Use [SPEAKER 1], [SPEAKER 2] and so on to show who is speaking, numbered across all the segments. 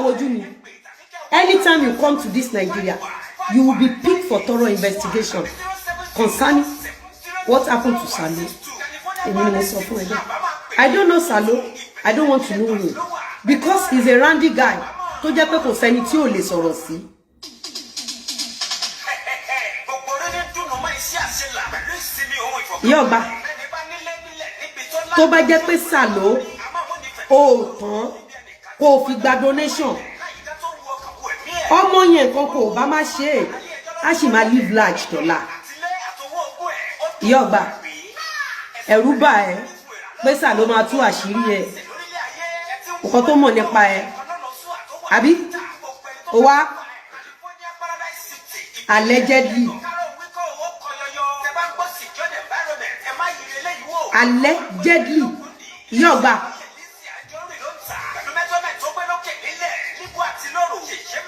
[SPEAKER 1] Wojú mi. Anytime you come to this Nigeria, you will be picked for thorough investigation concerning what happened to Salo. Èmi ni mo sọ fún ẹ bẹ́ẹ̀. I don't know Salo. I don't want to know him because he's a randy guy tó jẹ́ pé kò sẹ́ni tí ò lè sọ̀rọ̀ sí.
[SPEAKER 2] Gbogbo orí ní dùnú mọ́ iṣẹ́ àṣelà pẹ̀lú ìsinmi ohun ìfọ̀kànbalẹ̀.
[SPEAKER 1] Ìyá ọgbà,
[SPEAKER 2] Ẹni bá nílé nílẹ̀ níbi tó
[SPEAKER 1] tó bá jẹ́ pé Salo ó tán kó o fi gba donation,
[SPEAKER 2] láyìíká tó wu ọkàn wù ẹ̀mí ẹ̀.
[SPEAKER 1] ọmọ yẹn nǹkan kò bá má ṣe é, á sì máa live large dọ́là.
[SPEAKER 2] Àtilé àtọwọ́ ogún ẹ̀ ó
[SPEAKER 1] Ìyá ọgbà, ẹ̀rù bà ẹ́ pé Salo máa tú àṣírí ẹ̀,
[SPEAKER 2] lórílẹ̀ ayé ẹ ti ń
[SPEAKER 1] nǹkan tó mọ̀ nípa ẹ̀,
[SPEAKER 2] ọlọ́run sún àtọwọ́
[SPEAKER 1] àbí
[SPEAKER 2] gbogbo ẹni tó
[SPEAKER 1] ó wá
[SPEAKER 2] California Paradise City.
[SPEAKER 1] Allegedly.
[SPEAKER 2] Kárọ̀ wíkọ́ owó kọyọyọ. Tẹ bá ń gbọ́ secured environment, ẹ má yiri eléyìí wò.
[SPEAKER 1] Allegedly, ìyá ọgbà.
[SPEAKER 2] Lizzy Anjorin ló ń tà. Pẹ̀lú measurement tó gbé lókè nílẹ̀ níbo àti lóru.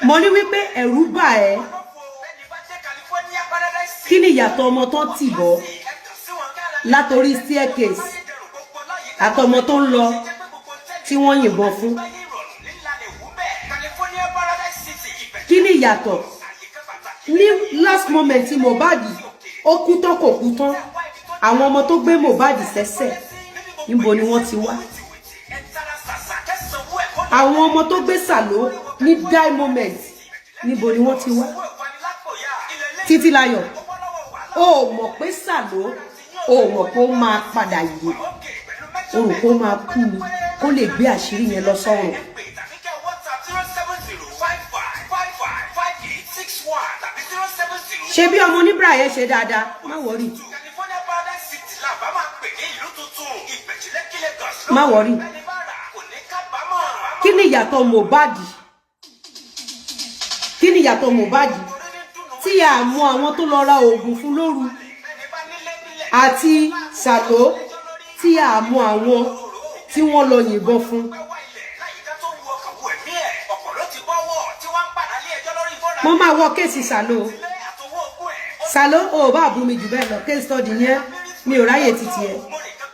[SPEAKER 1] Mo ní wípé ẹ̀rù bà ẹ́.
[SPEAKER 2] Bẹ́ẹ̀ni bá dé California Paradise City.
[SPEAKER 1] Kí ni ìyàtọ̀ ọmọ tó tì bọ́ látòrí staircase àtọmọ tó ń lọ tí wọ́n yìnbọn fún?
[SPEAKER 2] California Paradise City ibẹ̀
[SPEAKER 1] Kí ni ìyàtọ̀ ní last moment tí Mohbad ó kú tán, kò kú tán, àwọn ọmọ tó gbé Mohbad sẹ́sẹ̀, níbo ni wọ́n ti wá? Àwọn ọmọ tó gbé Sàló ní die moment, níbo ni wọ́n ti wá? Títílayọ̀, ó mọ̀ pé Sàló, ó mọ̀ pé ó máa padà yè, ó rò pé ó máa kú ni kó lè gbé àṣírí yẹn lọ sọ́run.
[SPEAKER 2] 07055558861 tàbí 070.
[SPEAKER 1] Ṣe bí ọmọ oníbra yẹn ṣe dáadáa, má worry.
[SPEAKER 2] California Paradise City là bá máa pè ní ìlú tuntun. Ìbẹ̀jú Lẹ́kí Lagos ló
[SPEAKER 1] Má worry.
[SPEAKER 2] Ẹni bá rà kò ní kábàámọ̀.
[SPEAKER 1] Kí ni ìyàtọ̀ Mohbad? Kí ni ìyàtọ̀ Mohbad tí a mú àwọn tó lọ ra oògùn fún lóru
[SPEAKER 2] Ẹni bá nílé nílẹ̀
[SPEAKER 1] àti Sàló tí a mú àwọn tí wọ́n lọ yìnbọn fún?
[SPEAKER 2] Wá ilẹ̀ láyìíká tó wu ọkàn wù ẹ̀mí ẹ̀. Ọ̀pọ̀ ló ti bọ́wọ́ tí wọ́n ń padà lé ẹjọ́ lórí ìbọ̀rà.
[SPEAKER 1] Mo máa wọ case Sàló.
[SPEAKER 2] Ilé àtọwọ́ ogún ẹ̀.
[SPEAKER 1] Sàló, ò bá bú mi jù bẹ́ẹ̀ lọ, case study yẹn, mi ò ráyè títì ẹ,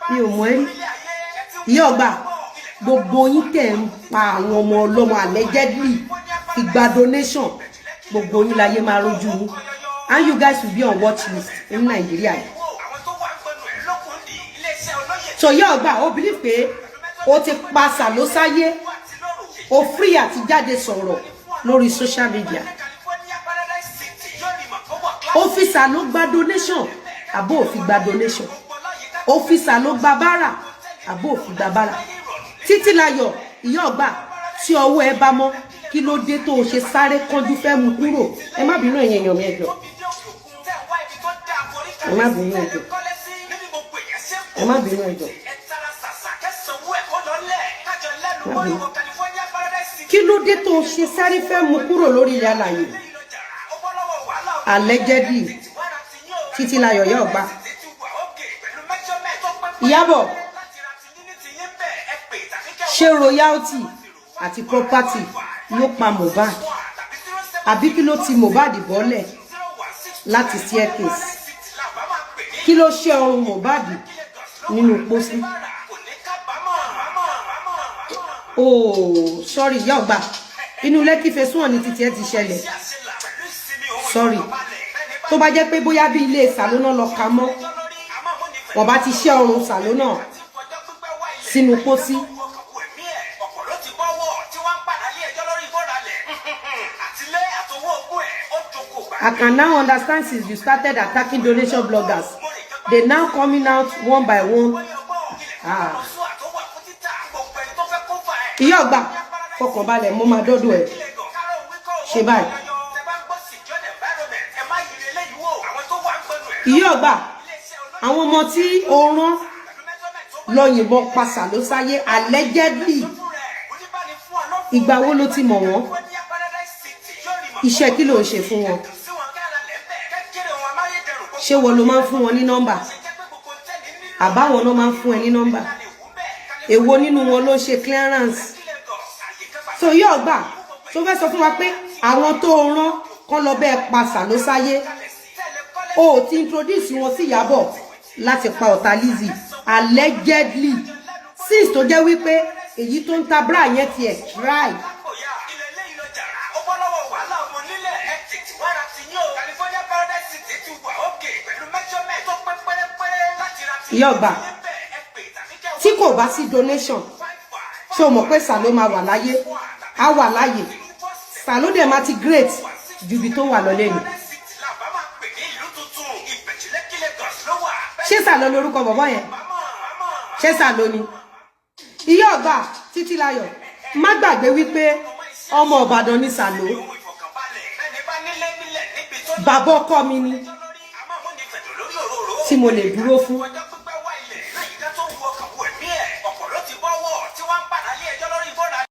[SPEAKER 1] mi ò mọ̀ ẹ́ rí. Ìyá ọgbà, gbogbo yín tẹ̀ ń pa àwọn ọmọ ọlọ́mọ allegedly fi gba donation, gbogbo yín láyé máa rójú yín, and you guys will be on watch list ní Nàìjíríà yìí.
[SPEAKER 2] Àwọn tó wà ń gbẹnu ẹ̀ lókun dì iléeṣẹ́ olóyè
[SPEAKER 1] So ìyá ọgbà, ó believe pé ó ti pa Sàló sáyé, ó free àti jáde sọ̀rọ̀ lórí social media.
[SPEAKER 2] California Paradise City yóò rí mọ̀ kó wọ̀
[SPEAKER 1] Ó fi Sàló gba donation àbó ò fi gba donation? Ó fi Sàló gba bára àbó ò fi gba bára? Títílayọ̀, ìyá ọgbà, tí ọwọ́ ẹ bá mọ́, kí ló dé tó o ṣe sáré kánjú fẹ́ mú kúrò? Ẹ má bínú, ẹ̀yin èèyàn mi, ẹ jọ̀ọ́, ẹ má bínú, ẹ jọ̀ọ́, ẹ má bínú, ẹ jọ̀ọ́. Má bínú. Kí ló dé tó o ṣe sáré fẹ́ mú kúrò lórí ilẹ̀ alàyè allegedly? Títílayọ̀, ìyá ọgbà, Ìyábọ̀, ṣé royalty àti property ló pa Mohbad, àbí kí ló ti Mohbad bọ́lẹ̀ láti staircase? Kí ló ṣe ọrùn Mohbad nínú pósí? Oh, sorry, ìyá ọgbà, inú Lẹ́kì phase one ní títí ẹ ti ṣẹlẹ̀. Sorry, tó bá jẹ́ pé bóyá bí ilé Sàló náà lọ ka mọ́, wọ́n bá ti ṣẹ́ ọrùn Sàló náà sínú pósí.
[SPEAKER 2] Ọ̀pọ̀ ló ti bọ́wọ́ tí wọ́n ń padà lé ẹjọ́ lórí ìbọ̀ralẹ̀ àtilé àtọwọ́ ogún ẹ̀ ó jókòó gbà.
[SPEAKER 1] I can now understand since you started attacking donation bloggers. They now coming out one by one. Ah. Ìyá ọgbà, fọkànbalẹ̀, mo máa dọ́dọ̀ ẹ̀. Ṣe báyìí. Ìyá ọgbà, àwọn ọmọ tí o rán lọ yìnbọn pa Sàló sáyé allegedly, ìgbà wo ló ti mọ̀ wọ́n? Iṣẹ́ kí ló ń ṣe fún wọn? Ṣé wọ́n ló máa ń fún wọn ní nọ́mbà, àbáwọn náà máa ń fún ẹ ní nọ́mbà? Èwo nínú wọn ló ń ṣe clearance? So yóò gbà tó fẹ́ sọ fún wa pé àwọn tó rán kán lọ bẹ́ẹ̀ pa Sàló sáyé, o ò ti introduce wọn sí Ìyábọ̀ láti pa ọ̀tá Lizzy allegedly, since tó jẹ́ wípé èyí tó ń ta bra yẹn tiẹ̀ try. Ìyá ọgbà, tí kò bá sí donation, ṣé o mọ̀ pé Sàló máa wà láyé? Á wà láyé. Sàló dẹ̀ máa ti great ju ibi tó wà lọ lẹ́nu. Ṣé Sàló lorúkọ bọ̀bọ̀ yẹn? Ṣé Sàló ni? Ìyá ọgbà Títílayọ̀, má gbàgbé wípé ọmọ Ìbàdàn ní Sàló. Bàbá ọkọ mi ni tí mo lè dúró fún.